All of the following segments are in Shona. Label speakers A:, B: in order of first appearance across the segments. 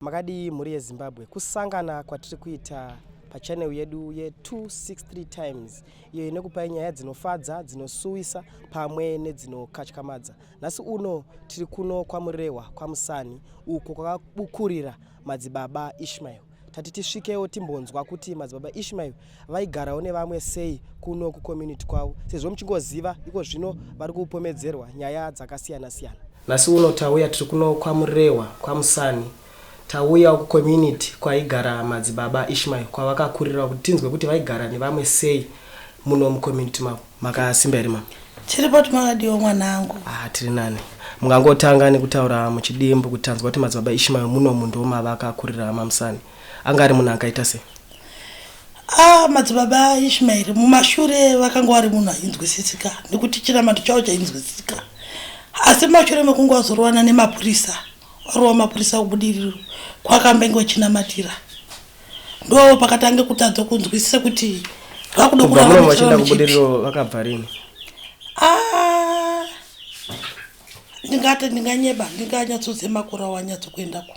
A: Makadii mhuri yeZimbabwe? Kusangana kwatiri kuita pachannel yedu ye263 Times iyo inokupai nyaya dzinofadza, dzinosuwisa pamwe nedzinokatyamadza. Nhasi uno tiri kuno kwaMurehwa kwaMusani uko kwakabukurira madzibaba Ishmael. Tati tisvikewo timbonzwa kuti madzibaba Ishmael vaigarawo nevamwe sei kuno kucommunity kwavo sezvo muchingoziva iko zvino vari kupomedzerwa nyaya dzakasiyana siyana. Nhasi uno tauya tiri kuno kwaMurehwa kwaMusani tauyawo kucommunity kwaigara madzibaba Ishmael kwavakakurira kuti tinzwe kuti vaigara nevamwe sei muno mucommunity mavo. Makasimba here mama?
B: Tiripo timakadiwa mwanangu.
A: Ah, tiri nani. Mungangotanga nekutaura muchidimbu kuti tanzwa kuti madzibaba Ishmael munomu ndo mavakakurira maMusani. Anga ari munhu akaita sei?
B: Ah, madzibaba Ishmael mumashure vakanga vari munhu ainzwisisika nekuti chinamato chavo chainzwisisika. Asi mumashure mekunge vazorowana nemapurisa, varowa mapurisa kubudiriro kwakambenge vachinamatira. Ndo pakatange kutadza kunzwisisa kuti vakuda
A: Kubva muno vachienda kubudiriro vakabva rini?
B: Ah, ndingati ndinganyeba ndinganyatsoziva makore awo anyatsokuendako.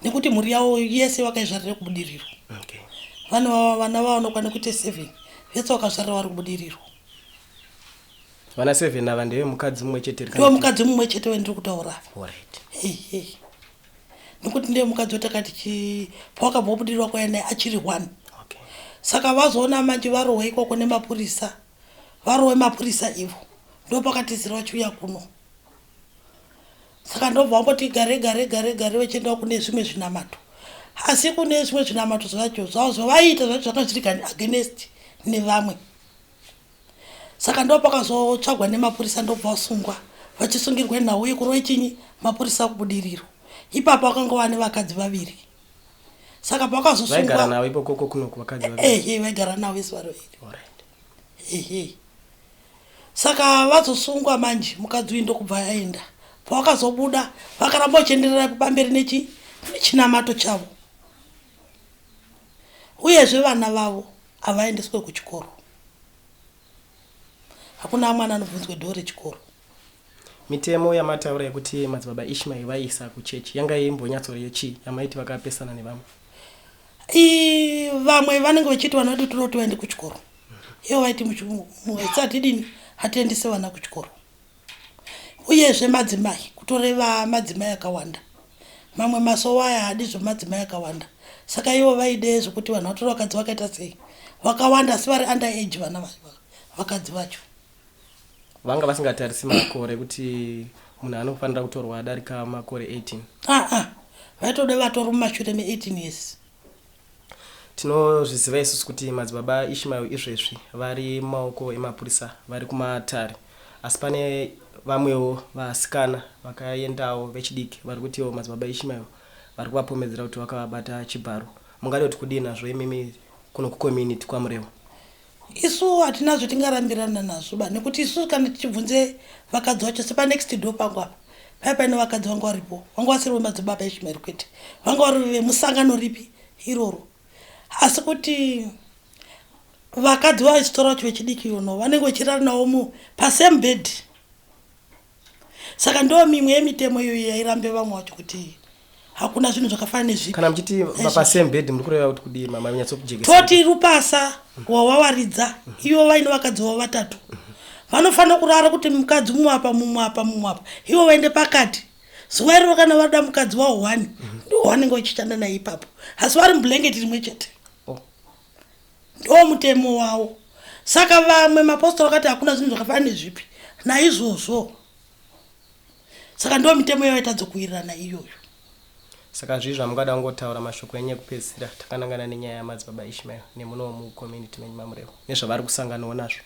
B: Nekuti mhuri yavo yese vakaizvarira kubudiriro.
A: Okay.
B: Vana vavo vana vavo vanokwana kuita 7 vese vakazvarira vari kubudiriro.
A: Vana 7 ava ndeve mukadzi mumwe chete here?
B: Ndiwo mukadzi mumwe chete wendiri kutaura apa.
A: Alright.
B: Hey, hey. Nekuti ndiye mukadzi watakati chi pawakabva kubudiriro kwaya naye achiri one.
A: Okay.
B: Saka vazoona manje varohwa ikoko nemapurisa. Varohwe mapurisa ivo. Ndopakatizira vachiuya kuno. Saka ndobva vamboti gare gare gare gare vachiendawo kune zvimwe zvinamato. Asi kune zvimwe zvinamato zvacho zvavo zvavaiita zvacho zvanga zviri against nevamwe. Saka ndopakazotsvagwa nemapurisa ndobva vasungwa vachisungirwa nhau yekurova chinyi mapurisa kubudiriro. Ipapo vakanga vane vakadzi vaviri. Saka
A: pavakazosungwa
B: vaigara
A: navo ikoko kunoku vakadzi vaviri.
B: Ehe, vaigara navo vese vari vaviri.
A: Alright.
B: Ehe. Saka vazosungwa manje mukadzi uyu ndokubva aenda. Pavakazobuda vakaramba vachienderera pamberi nechi nechinamato chavo. Uyezve vana vavo havaendeswe kuchikoro. Hakuna mwana anobvunzwe dhoo rechikoro.
A: Mitemo yamataura yekuti madzibaba Ishmael vaiisa kuchechi yanga imbonyatsori yechii yamaiti vakapesana nevamwe?
B: I, vamwe vanenge vachiti vana vedu toda kuti vaende kuchikoro. Ivo vaiti isu hatidini hatiendese vana kuchikoro. Uyezve madzimai kutoreva madzimai akawanda. Mamwe masowe aya haadi zvemadzimai akawanda. Saka ivo vaide zvekuti vanhu vatore vakadzi vakaita sei vakawanda asi vari under age vana vakadzi vacho.
A: Vanga vasingatarisi makore kuti munhu anofanira kutorwa adarika makore 18.
B: Aa ah, vaitoda vatori mumashure me 18 years.
A: Tinozviziva isusu kuti madzibaba Ishmael izvezvi vari mumaoko emapurisa vari kumatare asi pane vamwewo vasikana vakaendawo vechidiki vari kutiwo madzibaba Ishmael vari kuvapomedzera kuti vakavabata chibharo. Mungade kuti kudii nazvo imimi kuno kucommunity kwaMurewa?
B: Isu hatina zvetingarambirana nazvo ba nekuti isu kana tichibvunze vakadzi vacho sepanext door pangu apa paya paine vakadzi vanga varipo vanga vasiri vemadzibaba Ishmael kwete vanga vari vemusangano ripi iroro asi kuti vakadzi vachitora vacho vechidiki yono vanenge vachirara navo mu pasame bed Saka ndo mimwe yemitemo iyoyo yairambe vamwe vacho kuti hakuna zvinhu zvakafanana nezvipi.
A: Kana muchiti pa same bed muri kureva kuti kudii mama nyatso kujekesa.
B: Toti rupasa wawawaridza ivo vaine vakadzi vavo vatatu. Vanofanira kurara kuti mukadzi mumwe apa mumwe apa mumwe apa. Ivo vaende pakati. Zuva iroro kana vada mukadzi wavo one ndiwo wanenge vachishanda naye ipapo. Asi vari mublanket rimwe chete.
A: Oh.
B: Ndo mutemo wawo. Saka vamwe mapostori vakati hakuna zvinhu zvakafanana nezvipi naizvozvo. Saka ndo mitemo yavaitadza kuwirirana iyoyo.
A: Saka zvii zvamungada kungotaura mashoko enyu ekupedzisira takanangana nenyaya yamadzibaba Ishmael nemunowo mucommunity menyu maMurewa nezvavari kusanganawo nazvo?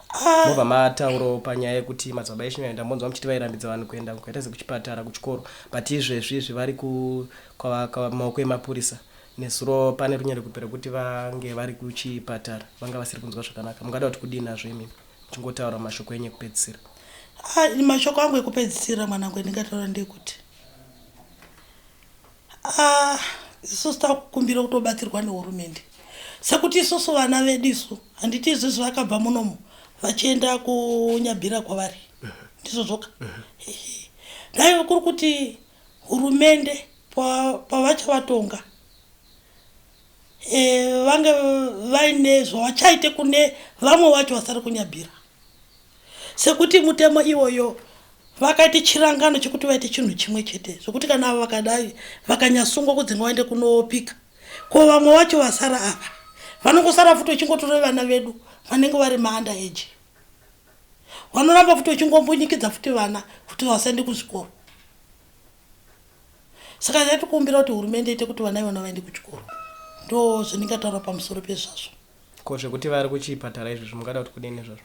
B: Ah.
A: Mobva mataurawo panyaya yekuti madzibaba Ishmael ndambonzwa muchiti vairambidza vanhu kuenda kukaita sekuchipatara kuchikoro but izvezvi izvi vari kumaoko emapurisa Nezuro pane runyerekupe rwekuti vange vari kuchipatara vanga vasiri kunzwa zvakanaka. Mungada kuti kudii nazvo imimi muchingotaura mashoko enyu ekupedzisira?
B: Ah, mashoko angu ekupedzisira mwanangu endingataura ndeyekuti ah, isusu takukumbira kutobatsirwa nehurumende sekuti isusu vana vedu isu handiti izvizvi vakabva munomu vachienda kunyabhira kwavari ndizvo zvoka dai kuri kuti hurumende. Pavachavatonga vange vaine zvavachaite kune vamwe vacho vasari kunyabhira, sekuti mutemo iwoyo vakaite chirangano chekuti vaite chinhu chimwe chete, zvekuti kana ava vakadai vakanyasungwa kudzinga vaende kunopika, ko vamwe vacho vasara ava vanongosara futi vachingotora vana vedu vanenge vari maanda age, vanoramba futi vachingombunyikidza futi vana kuti vasaende kuzvikoro. Saka yatikumbira kuti hurumende ite kuti vana ivona vaende kuchikoro. Ndo zvandingataura pamusoro pezvazvo.
A: Ko zvekuti vari kuchipatara izvozvo, mungada kuti kudini izvozvo?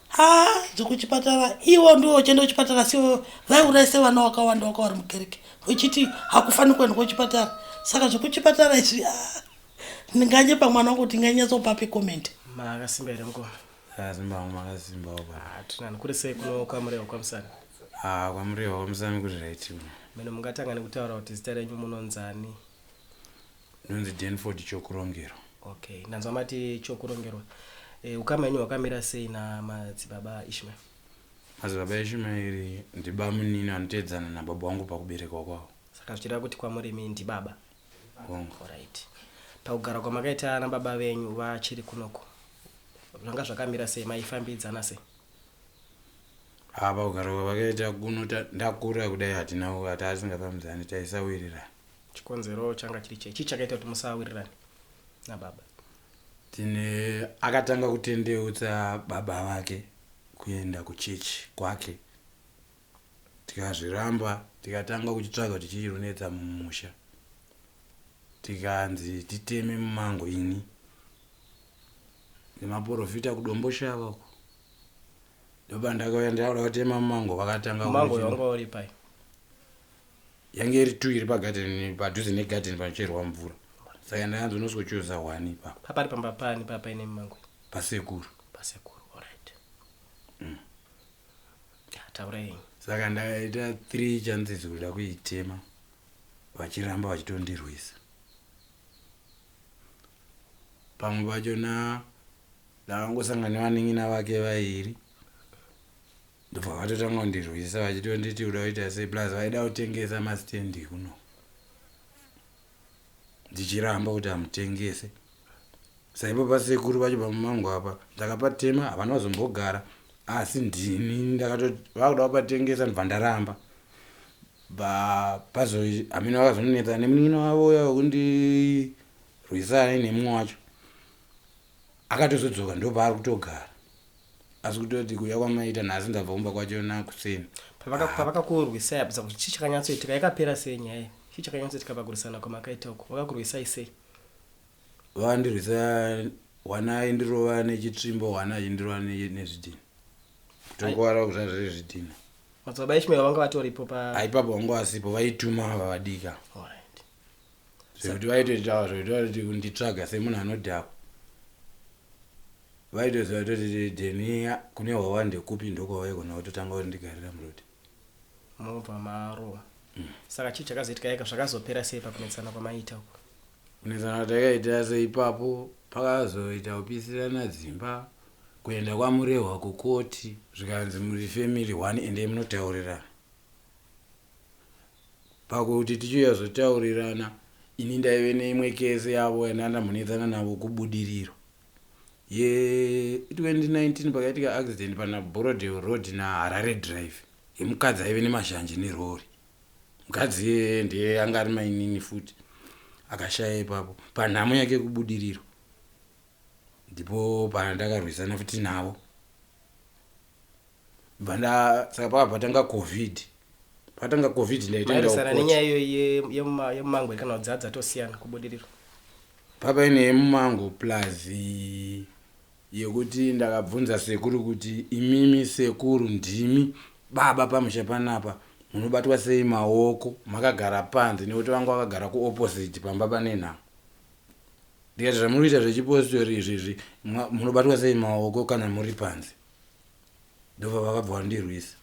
B: Ha, zvekuchipatara, ivo ndivo vachienda kuchipatara, sivo vaiurayise vana vakawanda vaka vari mukereke vechiti hakufaniri kuendwa kuchipatara. Saka zvekuchipatara izvi, ndinganyepa mwana wangu kuti ndinganyatsopapi comment.
A: Makasimba here, mukoma?
C: Akasimba wangu, makasimbawo baba.
A: Ah, tinani kuri sei kuno kwaMurehwa kwaMusani?
C: Ah, kwaMurehwa kwaMusani kuri right kuno.
A: Mene mungatanga nekutaura kuti zita renyu munonzani?
C: Ndonzi Denford Chokurongerwa.
A: Okay, ndanzwa mati Chokurongerwa. Ukama henyu hwakamira sei namadzibaba Ishmael?
C: Madzibaba Ishumaeri ndibamunini vanoteedzana nababa vangu pakuberekwa kwavo.
A: Saka zvichireva kuti kwamurimi ndibaba?
C: Hongu.
A: Alright, pakugara kwamakaita nababa venyu vachiri kunoko, zvanga zvakamira sei? Maifambidzana sei?
C: Ah, pakugara kwavakaita kuno ndakura kudai, hatina hataasingafambidzani, taisawirirana.
A: Chikonzero changa chiri chei? Chii chakaita kuti musawirirane nababa?
C: Tine akatanga kutendeutsa baba vake kuenda kuchechi kwake, tikazviramba, tikatanga kuchitsvaga kuti chii runetsa mumusha, tikanzi titeme mumango ini nemaprofita kuDomboshava uko. Ndopandakauya ndakuda kutema mumango, vakatanga
A: Mumango wanga uri pai?
C: Yange iri tu iri pagadheni, padhuze negadheni panocherwa mvura. Saka ndakanzi unosikochuza one ipapo.
A: Papari pamba pani papa ine mumango?
C: Pasekuru.
A: Pasekuru, alright. Ya, taurai henyu.
C: Saka ndakaita three chances kuda kuitema, vachiramba vachitondirwisa. Pamwe pachona ndakangosangana nevanin'ina vake vairi, ndobva vatotanga kundirwisa vachitonditi uda kuita sei, plus vaida kutengesa masitendi kuno, ndichiramba kuti hamutengese. Saipo pasekuru vacho pamumango apa ndakapatema, havana kuzombogara, asi ndini ndakato vakuda kupatengesa, ndobva ndaramba. Pazo hamene vakazonetsa nemunin'ina wavo uya wekundirwisana nemumwe wacho, akatozodzoka, ndopaari kutogara. Asi kutoti kuuya kwamaita nhasi, ndabva kumba kwachona kuseni.
A: Pavakakurwisai apa, kuti chii chakanyatsoitika? Yakapera sei nyaya iyi? Chii chakanyatsoitika pakurwisana kwamakaita uko? Vakakurwisai sei?
C: Vakandirwisa, wana aindirova nechitsvimbo, wana achindirova nezvidhina, kutokuvara kuzva zviri zvidhina.
A: Madzibaba Ishmael vanga vatoripo pa?
C: Aipapo vanga vasipo, vaituma ava vadika. Zvekuti vaitoita zvoita kuti kunditsvaga semunhu anodhakwa, vaitoziva kutoti Dheni kune hwawa ndekupi, ndokwavaigona kutotanga kundigarira murodi.
A: Mobva marohwa. Saka chii chakazoitika? Yaka zvakazopera sei pakunetsana kwamaiita uko?
C: Kunetsana takaita seipapo, pakazoita kupisirana dzimba, kuenda kwaMurehwa kukoti, zvikanzi muri family one, endei munotaurirana. Pakuti tichiuya zotaurirana, ini ndaive neimwe kese yavo yandandambonetsana navo kuBudiriro ye2019, pakaitika accident pana Borrowdale Road naHarare Drive, yemukadzi aive nemazhanje nerori. Mukadzi iyeye ndiye anga ari mainini futi akashaya ipapo panhamo yake kuBudiriro. Ndipo pandakarwisana futi navo. Bva saka pakabva tanga COVID, pakatanga COVID ndaitoenda
A: Mairisana
C: kukoti.
A: Nenyaya iyoyi yemumango kana kuti dzatosiyana kuBudiriro?
C: Papaine yemumango plus yekuti ndakabvunza sekuru kuti, imimi sekuru ndimi baba pamusha panapa, munobatwa sei maoko makagara panze, nekuti vanga vakagara kuopposite pamba pane nhamo? Ndikati, zvamuri kuita zvechipostori izvizvi, munobatwa sei maoko kana muri panze? Ndobva vakabva vandirwisa,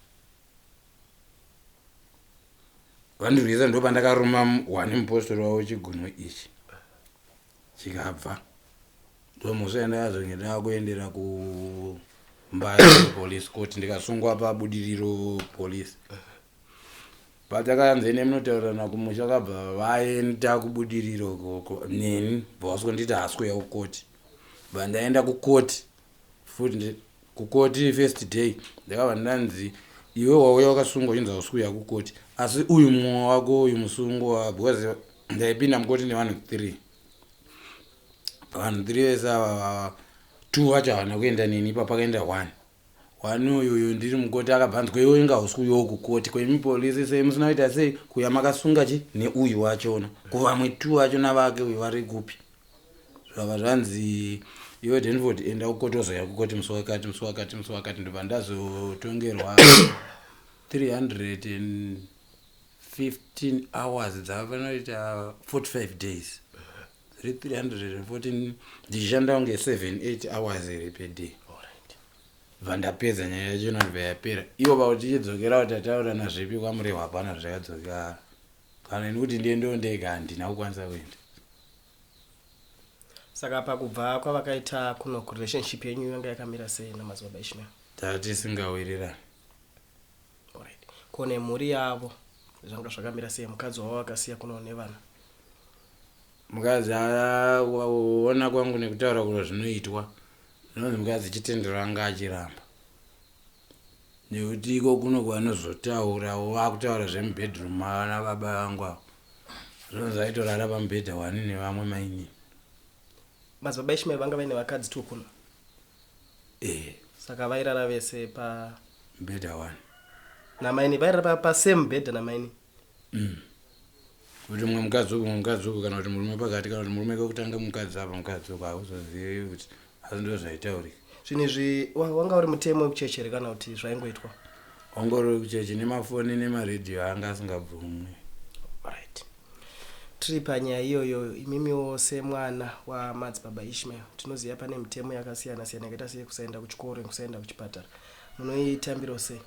C: vandirwisa, ndopandakaruma one mupostori wavo chigunwe ichi chikabva. Ndomhosva yandakazonge ndakuendera kuMbare Police Court, ndikasungwa paBudiriro Police. Patakanzi ene munotaurirana kumusha vakabva vaenda kubudiriro ikoko neni bva vaswonditi haasi kuuya kukoti. Bva ndaenda kukoti futi kukoti first day ndakabva ndanzi iwe wauya wakasungwa uchinzi hausi kuuya kukoti asi uyu mumwe wako uyu musungwa because ndaipinda mukoti nevanhu three vanhu three vese ava two vacho havana kuenda neni ipa pakaenda one One uyu uyu ndiri mukoti akabva anzi kweiwe inga hausi kuuyawo kukoti kwemi polisi sei musina kuita sei kuya makasunga chi neuyu wachona kuvamwe two vachona vake uyu vari kupi zvava zvanzi iwe Denford enda kukoti wozouya kukoti musi wakati musi wakati musi wakati ndobva ndazotongerwa 315 hours dzavanoita 45 days dziri 314 ndichishanda kunge 7 8 hours here per day bva ndapedza nyaya yacho inobva yapera ivo pakuti tichidzokera kuti tataurana zvipi kwamurehwa hapana zvakadzokera kana ini kuti ndiendewo ndega handina kukwanisa kuenda
A: saka pakubva kwavakaita kuno kurelationship yenyu yanga yakamira sei namadzibaba Ishmael
C: tatisingawirirani
A: Alright. Ko nemhuri yavo zvanga zvakamira sei mukadzi wavo vakasiya kuno nevana
C: Mukadzi aona kwangu nekutaura kuno zvinoitwa zvinonzi mukadzi chitendero anga achiramba nekuti iko kuno kwanozotaura vakutaura zvemubedroom mavana baba vangu avo zvinonzi aitorara pamubhedha wani nevamwe mainini.
A: Madzibaba Ishmael vanga vaine vakadzi two kuno?
C: Eh.
A: Saka vairara vese pa
C: mubhedha wani
A: namaini vairara pa, pa same bhedha namaini?
C: Kuti mumwe mukadzi uku mumwe mukadzi uku kana kuti murume pakati kana kuti murume kwekutanga mukadzi apa mukadzi uku hauzozivi kuti asi ndo zvaitaurika.
A: Zvinhu izvi wanga uri mutemo wekuchechi here kana kuti zvaingoitwa?
C: Wanga uri wekuchechi nemafoni nemaredhiyo anga asingabvumwi.
A: Right. Tiri panyaya iyoyo imimiwo semwana wamadzibaba Ishmael tinoziva pane mitemo yakasiyana siyana yakaita seyekusaenda kuchikoro nekusaenda kuchipatara munoitambiro sei?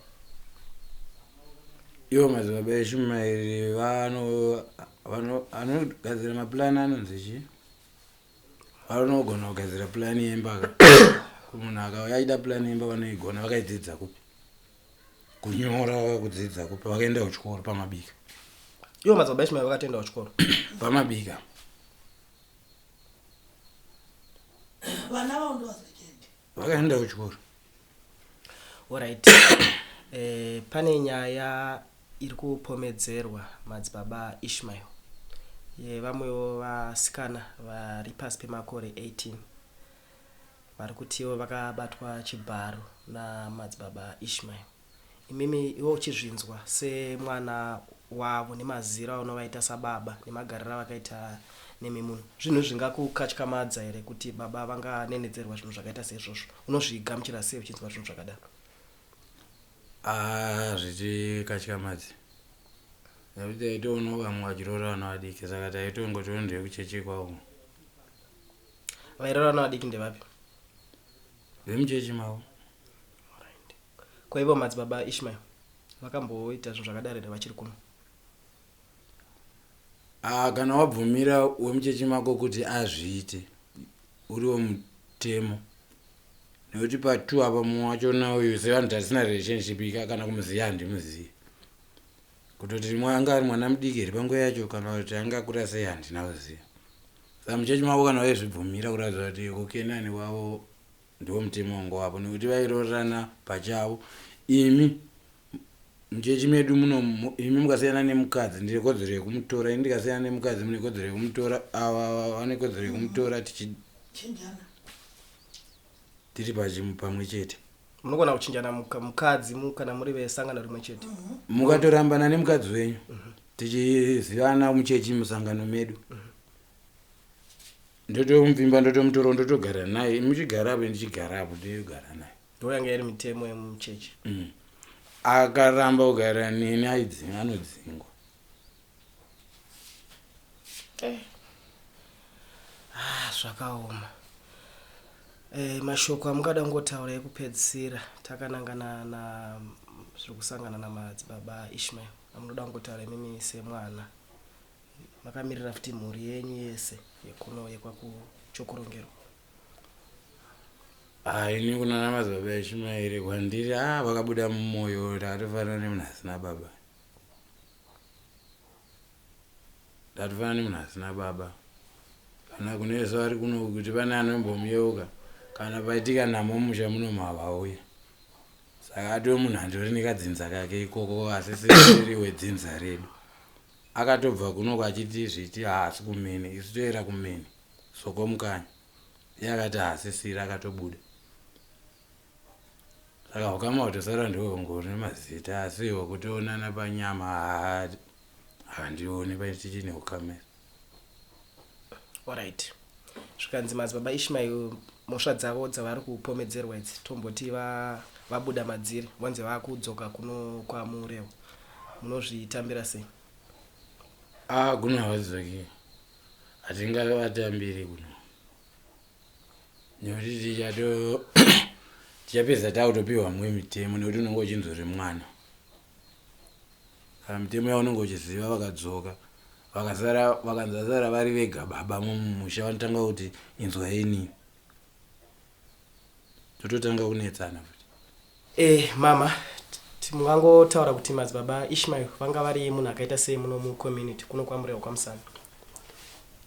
C: Ivo madzibaba Ishumaeri vano vano anogadzira maplan anonzi chii? Vanogona kugadzira plan yemba ka. Munhu akauya achida plan yemba vanoigona vakaidzidza kupi? Kunyora kudzidza kupi? Vakaenda kuchikoro pamabika.
A: Ivo madzibaba Ishumaeri vakatoenda kuchikoro.
C: Pamabika.
B: Vana vavo ndovazachende.
C: Vakaenda kuchikoro.
A: Alright. Eh, pane nyaya iri kupomedzerwa madzibaba Ishmael yevamwewo vasikana vari pasi pemakore 18 vari kutiwo vakabatwa chibharo namadzibaba Ishmael. Imimi iwe uchizvinzwa semwana wavo nemaziro aunovaita sababa nemagariro avakaita nemi muno zvinhu zvingakukatyamadza here kuti baba vanganenedzerwa zvinhu zvakaita seizvozvo unozvigamuchira sei uchinzwa zvinhu zvakadaro?
C: Ah, zvichikatyamadzi nekuti taitoonawo vamwe vachiroora vana vadiki saka taitongotiwo ndevekuchechi kwavo.
A: Vairoora vana vadiki ndevapi?
C: Vemuchechi mavo.
A: Ko ivo madzibaba Ishmael vakamboita zvinhu zvakadaro here vachiri kuno?
C: Ah, kana wabvumira wemuchechi mako kuti azviite uriwo mutemo nekuti patu apa mumwe wachona uyu sevanhu tatisina relationship ika kana kumuziva handimuzivi kutoti rimwe anga ari mwana mudiki here panguva yacho kana kuti anga akura sei handina kuziva saka muchechi mavo kana vaizvibvumira kuratidza kuti kukenani kwavo Ndiwo mutemo wanga wapo nekuti vairoorerana pachavo. Imi muchechi medu muno imi mukasiyana nemukadzi ndine kodzero yekumutora, ini ndikasiyana nemukadzi mune kodzero yekumutora, ava vane kodzero yekumutora tichi
B: Chinjana.
C: tiri pamwe chete.
A: Munogona kuchinjana mukadzi kana muri vesangano rimwe chete.
C: Mukatorambana nemukadzi wenyu tichizivana muchechi musangano medu. Ndotomupfimba ndotomutora ndotogara naye muchigara apo ndichigara apo ndogara naye.
A: Ndo yanga iri mitemo yemuchechi.
C: Akaramba kugara neni aidzinga anodzingwa.
A: Eh. Ah, zvakaoma. Eh, mashoko amungada kungotaura ekupedzisira takanangana na zviri kusangana namadzibaba Ishmael amunoda kungotaura imimi semwana. Makamirira futi mhuri yenyu yese yekuno yekwakuchokurongerwa.
C: Ah, ini kunana madzibaba Ishumairi kwandiri ah, vakabuda mumwoyo takatofanana nemunhu asina baba. Ndatofanana nemunhu asina baba. Kana kune vese vari kuno kuti pane anombomuyeuka kana paitika nhamo mumusha muno mavauya. Saka atove munhu andori nekadzinza kake ikoko asi siri wedzinza redu. Akatobva kuno achiti zviti haasi kumene isu toera kumene soko mukanya. Iye akati haasisiri akatobuda. Saka hukama hwatosara ndihwongori nemazita asi hwekutoonana panyama handioni tichine hukama.
A: Alright. Zvikanzi madzibaba Ishmael mhosva dzavo dzavari kupomedzerwa idzi tomboti vabuda madziri vonzi vakudzoka kuno kwaMurewa. Munozvitambira sei?
C: Ah, kuno havadzoki. Hatingavatambiri kuno. Nekuti tichato tichapedza takutopiwa mumwe mitemo nekuti unenge uchinzi uri mwana. Kana mitemo yaunenge uchiziva vakadzoka vakasara vakanzi vasara vari vega baba mumusha vanotanga kuti inzwa inini. Tototanga kunetsana futi.
A: Eh mama mungangotaura kuti madzibaba Ishmael vanga vari munhu akaita sei muno mucommunity kuno kwaMurewa kwaMusami?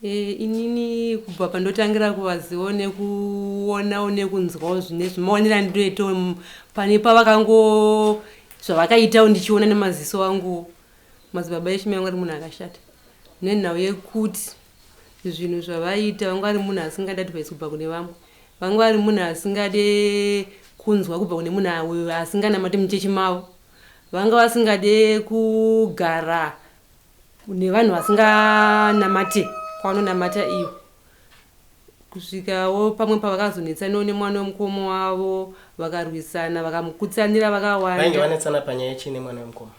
D: E, inini kubva pandotangira kuvazivawo nekuonawo nekunzwawo zvine zvimaonero andinoitawo pane pavakango zvavakaitawo ndichiona nemaziso angu madzibaba Ishmael vanga vari munhu akashata nenhau yekuti zvinhu zvavaiita vanga vari munhu asingade advice kubva kune vamwe vanga vari munhu asingade kunzwa kubva kune munhu asinganamati muchechi mavo vanga vasingade kugara nevanhu vasinganamate kwavanonamata ivo kusvikawo pamwe pavakazonetsanawo nemwana wemukoma wavo vakarwisana vakamukutsanira vakawanda
A: vainge vanetsana panyaya yechii nemwana wemukoma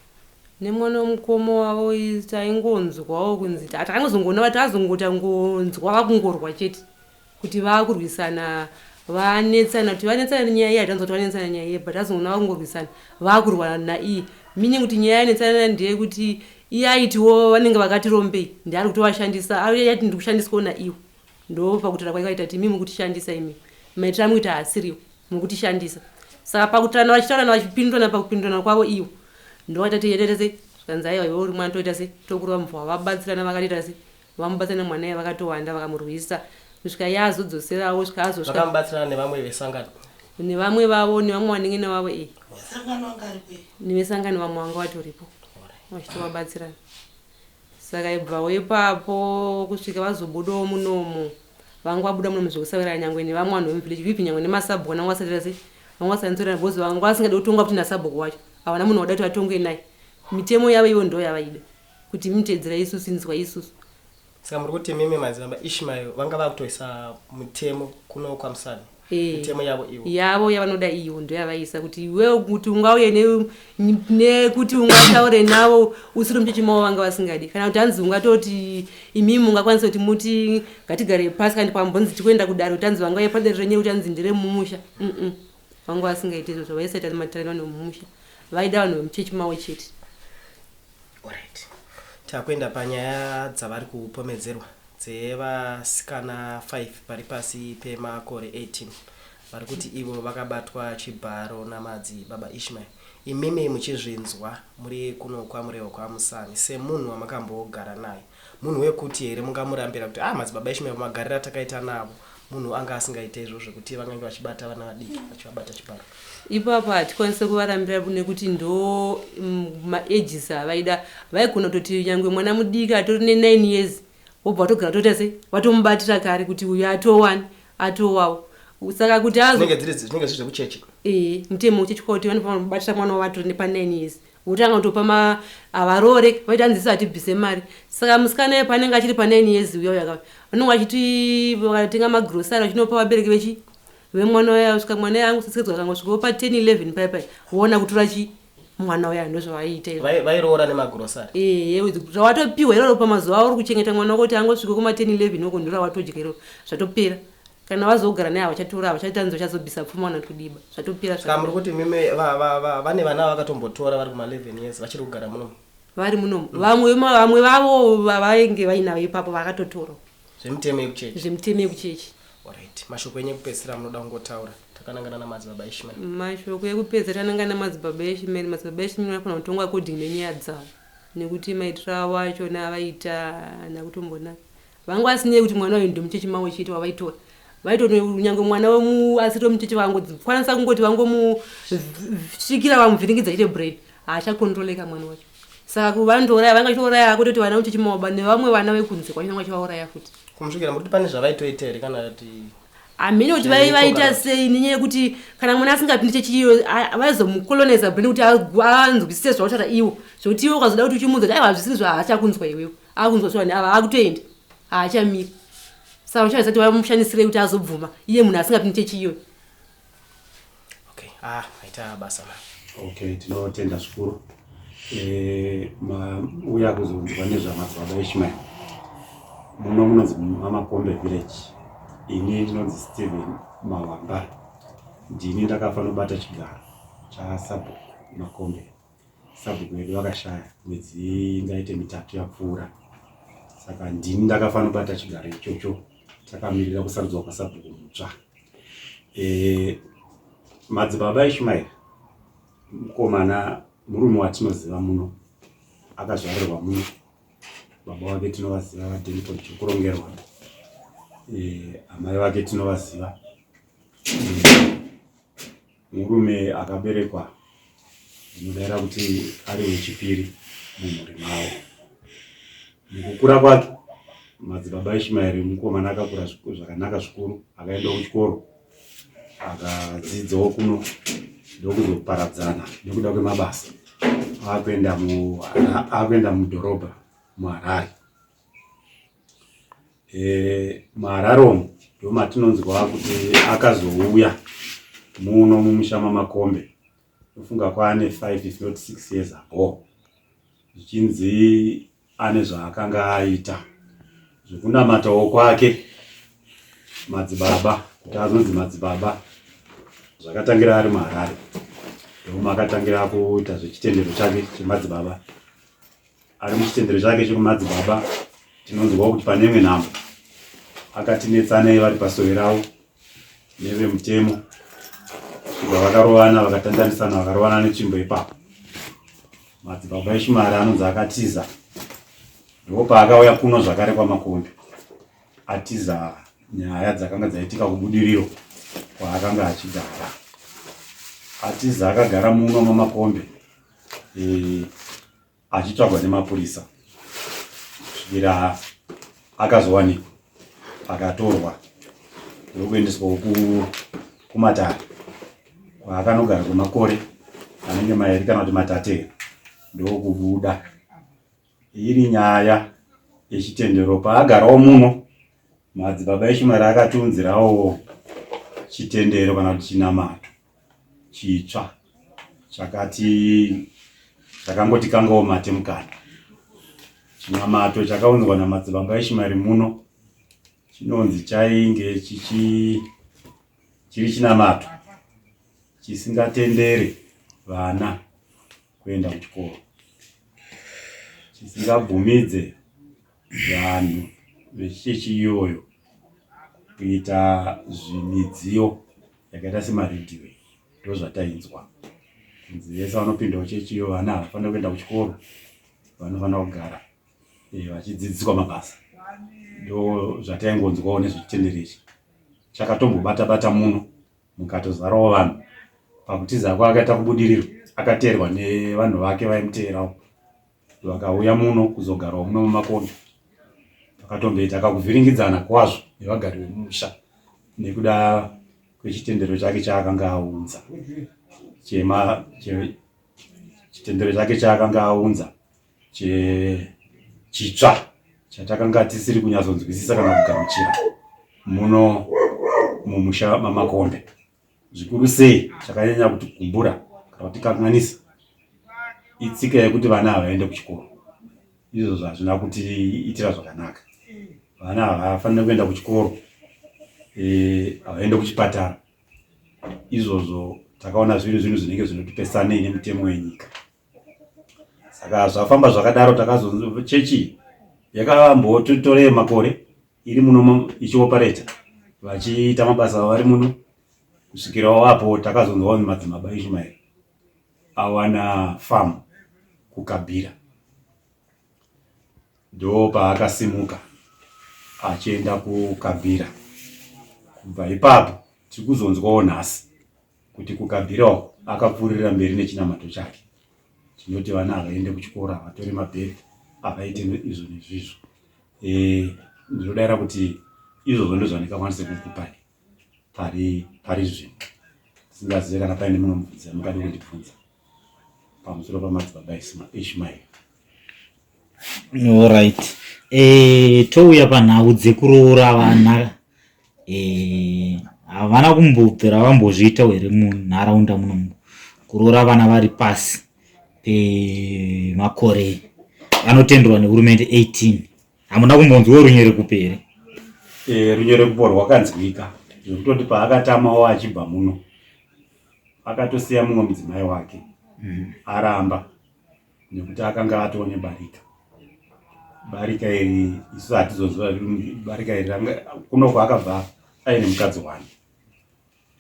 D: nemwana wemukoma wavo taingonzwawo kunzi takangozongoona takazongotangonzwa vakungorwa chete kuti vakurwisana vanetsana kuti vanetsana nenyaya iye hatanzwa kuti vanetsana nyaya iye but azongoona vakungorwisana vakurwana naiye meaning kuti nyaya yanetsana ndeyekuti iye aitiwo vanenge vakati rombei ndiari kutovashandisa ayati ndiri kushandiswawo naiwo ndo pakutaura kwake vaita kuti imi mukutishandisa imi maitiro amuita haasiriwo mukutishandisa saka pakutirana vachitaurana vachipindurana pakupindurana kwavo iwo ndovaita ti yetaita sei zvikanzi aiwa iwe uri mwana toita sei tokurova mubva wavabatsirana vakatoita sei vamubatsira nemwana iye vakatowanda vakamurwisa kusvika iye azodzoserawo kusvika azosvika
A: vakamubatsirana nevamwe vesangano
D: nevamwe vavo nevamwe vanenge vavo e
B: Sangano anga ari kwei?
D: nevesangano vamwe vanga vatoripo vachitovabatsirana saka ibvawo ipapo kusvika vazobudawo munomu vanga vabuda munomu zvekusawirana nyangwe nevamwe vanhu vemuvillage vipi nyangwe nemasabhuku vanga vasatira sei vanga vasanitsorana because vanga vasingadi kutongwa futi nasabhuku wacho havana munhu wada kuti vatongwe naye mitemo yavo ivo ndo yavaida kuti mutedzera isusu inzwa isusu
A: Saka muri kuti mimi madzibaba Ishmael vanga vakutoisa mutemo kuno kwaMusami
D: Eh.
A: mitemo yavo ivo
D: yavo yavanoda iyo ndo yavaisa kuti iwewe kuti ungauye nekuti ungataure navo usiri muchechi mavo vanga vasingadi kana kuti hanzi ungatoti imimi mungakwanisa kuti muti ngatigare pasi kana pambonzi tikuenda kudare kuti hanzi vangauye padare renyu kuti hanzi ndere mumusha mm vanga vasingaiti izvozvo vaisaita matare vanhu vemumusha vaida vanhu vemuchechi mavo chete.
A: Alright. Takuenda panyaya dzavari kupomedzerwa dzevasikana 5 vari pasi pemakore 18 vari kuti ivo vakabatwa chibharo namadzibaba Ishmael. Imimi muchizvinzwa muri kuno kwaMurewa kwaMusami semunhu wamakambogara naye munhu wekuti here mungamurambira kuti ah madzibaba Ishmael magariro atakaita navo munhu anga asingaite izvozvo zvekuti vangange vachibata vana vadiki vachivabata chibharo.
D: Ipapo hatikwanise kuvarambira nekuti ndo maages avaida vaigona kutoti nyangwe mwana mudiki atori ne9 years wobva watogara toita sei watomubatira kare kuti uyu atowani atowawo saka kuti azo
A: Zvinenge dziri zvinenge zviri zvekuchechi.
D: Ee mutemo wechechi kwauti vanofanira kubatira mwana wavo atori nepa9 years wotanga kutopa ma havaroore vaiti hanzi isu hatibvise mari saka musikana iye paanenge achiri pa9 years uya uya ka vanenge vachiti vakatenga magrosari vachinopa vabereki vechi vemwana uya kusvika mwana uya angosesekedzwa akangosvikawo pa 10 11 paya paya voona kutora chi mwana uya ndozvavaiita izvo
A: Vairoora nemagrosari.
D: Ehe rawatopiwa iroro pamazuva auri kuchengeta mwana wako kuti angosvika kuma 10 11 uko ndorawatodya iroro zvatopera kana vazogara naye havachatora havachatanzi vachazobvisa pfuma kana kudiba zvatopera
A: Saka muri kuti mimi vane vana vakatombotora vari kuma 11 years vachiri kugara munomu.
D: Vari munomu vamwe vamwe vavo vavainge vainavo ipapo vakatotora
A: Zvemitemo yekuchechi.
D: Zvemitemo yekuchechi.
A: Alright. Mashoko enyu ekupedzisira munoda kungotaura takanangana namadzibaba Ishmael.
D: Mashoko ekupedzisira tanangana namadzibaba Ishmael madzibaba Ishmael vanofanira kutongwa according nenyaya dzavo. Nekuti maitiro avo achona avaita haana kutombonaka. Vanga vasinei kuti mwana uyu ndomuchechi mavo chete wavaitora. Vaitoti nyange mwana asiri wemuchechi vangokwanisa kungoti vangomusvikira vamuvhiringidza chete brain. Haachakontroleka mwana wacho. Saka kuvandouraya vanga vachitouraya kutoti vana vemuchechi mavo nevamwe vana vekunze kwacho vanga vachivauraya futi.
A: Kumusvikira muri kuti pane zvavaitoita here kana kuti
D: Hameno kuti vai vaita sei nenyaya yekuti kana mwana asingapindi chechi iyo vaizomukolonaiza brain kuti anzwisise zvavataura iwo zvekuti iwe ukazoda kuti uchimuudza kuti aiwa hazvisiri zvaachakunzwa iwewe akunzwa zvani ava akutoenda haachamiri saka uchaziva kuti vamushandisirei kuti azobvuma iye munhu asingapindi chechi iyoyo.
A: Okay, ah, maita basa ma.
E: Okay, tinotenda zvikuru. Eh, mauya kuzonzwa nezvamadzibaba Ishmael. Muno munonzi Mamakombe Village. Ini ndinonzi Steven Mawamba. Ndini ndakafanobata chigaro chasabhuku Makombe. Sabhuku vedu vakashaya mwedzi ingaite mitatu yapfuura. Saka ndini ndakafanobata chigaro ichocho takamirira kusarudzwa kwasabhuku mutsva. E, madzibaba Ishmael mukomana murume watinoziva muno akazvarirwa muno baba wake tinovaziva vadenford chikurongerwa e, amai vake tinovaziva e, Murume akaberekwa ndinodaira kuti ari wechipiri mumhuri mavo. Mukukura kwake madzibaba Ishimaeri mukomana akakura zvakanaka zvikuru, akaenda kuchikoro akadzidzawo kuno ndokuzoparadzana nekuda kwemabasa akuenda mudhorobha muHarare. E, muHarare umu ndomatinonzwa kuti akazouya muno mumusha maMakombe ndofunga kwaane 5 if not 6 years ago zvichinzi ane zvaakanga aita zvekunamatawo kwake madzibaba kuti azonzi madzibaba zvakatangira ari muHarare ndomaakatangira kuita zvechitendero chake chemadzibaba Ari muchitendero chake chekumadzibaba tinonzwawo kuti pane imwe nhambo akatinetsanei vari pasowe ravo nevemutemo kusvika vakarovana vakatandanisana vakarovana netsvimbo ipapo. Madzibaba Ishmael anonzi akatiza ndipo paakauya kuno zvakare kwaMakombe atiza nyaya dzakanga dzaitika kubudiriro kwaakanga achigara. Atiza akagara muno maMakombe e, achitsvagwa nemapurisa kusvikira akazowanikwa akatorwa ndokuendeswa kumatare kwaakanogara kwemakore anenge mairi kana kuti matate ndokubuda iri nyaya yechitendero paagarawo muno madzibaba eshumari akatiunzirawo chitendero kana kuti chinamato chitsva chakati chakangoti kangawo mate mukana chinamato chakaunzwa namadzibaba Ishmaeri muno chinonzi chainge chichi chiri chinamato chisingatendere vana kuenda kuchikoro chisingabvumidze vanhu vechechi iyoyo kuita zvimidziyo yakaita semaredhiyo ndozvatainzwa kunzi vese vanopindawo chechi iyo vana havafanira kuenda kuchikoro vanofanira kugara eh, vachidzidziswa mabasa ndo zvataingonzwawo nezvechitendero ichi chakatombobata bata muno mukatozarawo vanhu pakutiza kwaakaita kubudiriro akateerwa nevanhu vake vaimuteerawo Vakauya muno kuzogarawo muno mumakombi vakatomboita kakuvhiringidzana kwazvo nevagari vemumusha nekuda kwechitendero chake chaakanga aunza chema chitendero chake chaakanga aunza chitsva chatakanga tisiri kunyatsonzwisisa kana kugamuchira muno mumusha mamakombe Zvikuru sei chakanyanya kutigumbura kana kutikanganisa itsika yekuti vana havaende kuchikoro. Izvozvo hazvina kutiitira zvakanaka. Vana havafaniri kuenda kuchikoro, eh, havaende kuchipatara. Izvozvo takaona zviri zvinhu zvinenge zvinotipesanei nemitemo yenyika. Saka zvafamba zvakadaro, takazo chechi yakambotitorei makore iri muno ichiopareta vachiita mabasa avo vari muno kusvikira wapo takazonzwa madzimaba Ishmael awana farm kuKabira. Ndo paakasimuka achienda kuKabira. Kubva ipapo tiri kuzonzwawo nhasi kuti kuKabira uko akapfuurira mberi nechinamato chake chinoti vana havaende kuchikoro, havatore mabirth, havaite izvo nezvizvo. E, ndinodaira kuti izvozvo ndozvandingakwanise kukupai pari pari zvino. Singazive kana paine mumwe mubvunzo yamungade kundibvunza pamusoro pamadzibaba Ishmael.
F: Alright. Eh, touya panhau dzekuroora vana eh, havana kumbobvira vambozviita here munharaunda muno kuroora vana vari pasi pemakore anotenderwa nehurumende 18 hamuna kumbonzwawo runyerekupe here?
E: Eh, runyerekupo rwakanzwika zvekutoti paakatamawo achibva muno akatosiya mumwe mudzimai wake aramba nekuti akanga atoo nebarika. Barika iri isu hatizoziva barika iri kuno kwaakabva aine mukadzi wani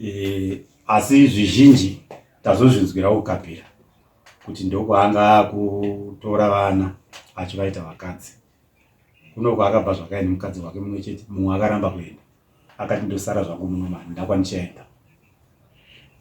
E: e, asi zvizhinji tazozvinzwira kukabhira kuti ndokwaanga akutora vana achivaita vakadzi. Kuno kwaakabva zvakaine mukadzi wake mumwe chete, mumwe akaramba kuenda akati ndosara zvangu muno mani ndakwandichaenda.